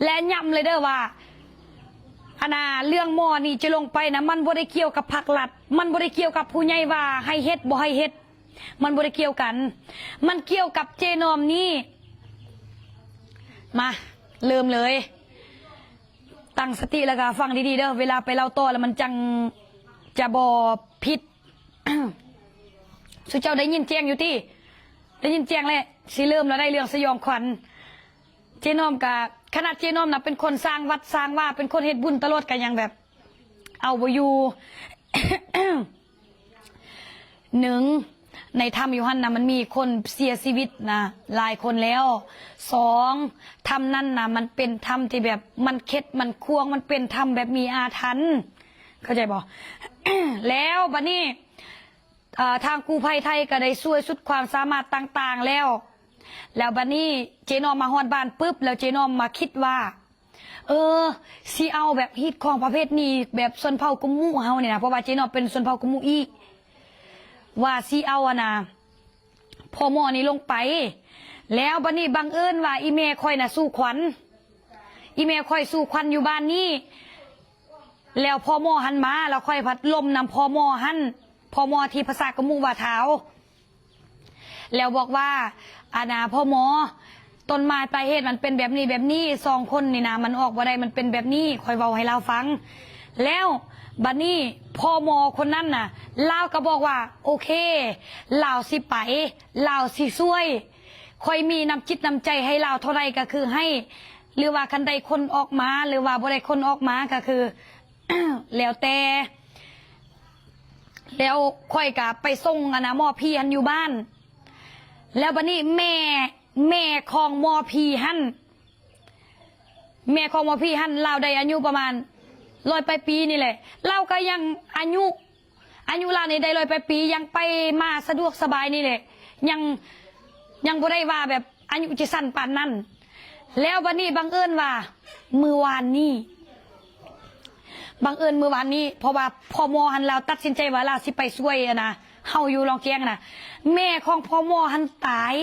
ແລະ ຢ້ຳເລີຍເດີ້ວ່າ ອັນນ່າ ເລື່ອງໝໍນີ້ຈະລົງໄປນະ ມັນບໍ່ໄດ້ກ່ຽວກັບພັກລັດ ມັນບໍ່ໄດ້ກ່ຽວກັບຜູ້ໃຫຍ່ວ່າໃຫ້ເຮັດບໍ່ໃຫ້ເຮັດ ມັນບໍ່ໄດ້ກ່ຽວກັນ ມັນກ່ຽວກັບເຈນ້ອມນີ້. ມາ ເລີ່ມເລີຍ. ຕັ້ງສະຕິແລ້ວກະຟັງດີໆເດີ້ ເວລາໄປເລົ່າຕໍ່ແລ້ວມັນຈັ່ງຈະບໍ່ຜິດ. ສຸເຈົ້າໄດ້ຍິນແຈ້ງຢູ່ຕິ? ໄດ້ຍິນແຈ້ງແລ້ວ ຊິເລີ່ມແລ້ວ ໄດ້ເລື່ອງສະຫຍອງຂວັນ. ເຈນ້ອມກະ ຂະໜາດເຈນ້ອມນະເປັນຄົນສ້າງວັດສ້າງວາ ເປັນຄົນເຮັດບຸນຕະຫຼອດກະຍັງແບບເອົາບໍ່ຢູ່. ໜຶ່ງ ໃນຖ້ຳຢູ່ຫັ້ນນະ ມັນມີຄົນເສຍຊີວິດນະຫຼາຍຄົນແລ້ວ. ສອງ ຖ້ຳນັ້ນນະ ມັນເປັນຖ້ຳທີ່ແບບ ມັນເຂັດ ມັນຂວາງ ມັນເປັນຖ້ຳແບບມີອາຖັນ ເຂົ້າໃຈບໍ່? ແລ້ວບາດນີ້ ເອີ ທາງກູ້ໄພໄທກໍໄດ້ຊ່ວຍສຸດຄວາມສາມາດຕ່າງໆແລ້ວ. ແລ້ວບາດນີ້ເຈນ້ອມມາຮອດບ້ານປຶບ ແລ້ວເຈນ້ອມມາຄິດວ່າ ເອີ ຊິເອົາແບບຮີດຄອງປະເພນີແບບຊົນເຜົ່າກຸມມຸເຮົານີ້ນະ ເພາະວ່າເຈນ້ອມເປັນຊົນເຜົ່າກຸມມຸອີກ ວ່າຊິເອົາ ອັນນ່າ ພໍ່ໝໍນີ້ລົງໄປ. ແລ້ວບາດນີ້ບັງເອີນວ່າອີ່ແມ່ຂ້ອຍນະສູ່ຂວັນ ອີ່ແມ່ຂ້ອຍສູ່ຂວັນຢູ່ບ້ານນີ້. ແລ້ວພໍ່ໝໍຫັ້ນມາ ແລ້ວຂ້ອຍພັດລົມນຳພໍ່ໝໍຫັ້ນ ພໍ່ໝໍທີ່ພາສາກະມຸວ່າທ້າວ ແລ້ວບອກວ່າ ອັນນ່າ ພໍ່ໝໍ ຕົ້ນມາຍປາຍເຫດມັນເປັນແບບນີ້ແບບນີ້ ສອງຄົນນີ້ນະ ມັນອອກບໍ່ໄດ້ ມັນເປັນແບບນີ້ ຂ້ອຍເວົ້າໃຫ້ລາວຟັງ. ແລ້ວບາດນີ້ພໍ່ໝໍຄົນນັ້ນນະ ລາວກໍບອກວ່າ ໂອເຄ ລາວຊິໄປ ລາວຊິຊ່ວຍ ຂ້ອຍມີນ້ຳຈິດນ້ຳໃຈໃຫ້ລາວເທົ່າໃດກໍຄືໃຫ້ ຫຼືວ່າຄັນໄດ້ຄົນອອກມາ ຫຼືວ່າບໍ່ໄດ້ຄົນອອກມາກໍຄື ແລ້ວແຕ່. ແລ້ວຂ້ອຍກະໄປສົ່ງ ອັນນ່າ ໝໍຜີຫັ້ນຢູ່ບ້ານ. ແລ້ວບາດນີ້ແມ່ ແມ່ຂອງໝໍຜີຫັ້ນ ແມ່ຂອງໝໍຜີຫັ້ນ ລາວໄດ້ອາຍຸປະມານຮ້ອຍປາຍປີນີ້ແຫຼະ ລາວກໍຍັງອາຍຸ ອາຍຸລາວນີ້ໄດ້ຮ້ອຍປາຍປີ ຍັງໄປມາສະດວກສະບາຍນີ້ແຫຼະ ຍັງ ຍັງບໍ່ໄດ້ວ່າແບບອາຍຸຈະສັ້ນປານນັ້ນ. ແລ້ວບາດນີ້ບັງເອີນວ່າມື້ວານນີ້ ບັງເອີນມື້ວານນີ້ ເພາະວ່າພໍ່ໝໍຫັ້ນລາວຕັດສິນໃຈວ່າລາວຊິໄປຊ່ວຍ ອັນນ່າ ເຮົາຢູ່ລອງແຈ້ງນະ ແມ່ຂອງພໍ່ໝໍຫັ້ນຕາຍ.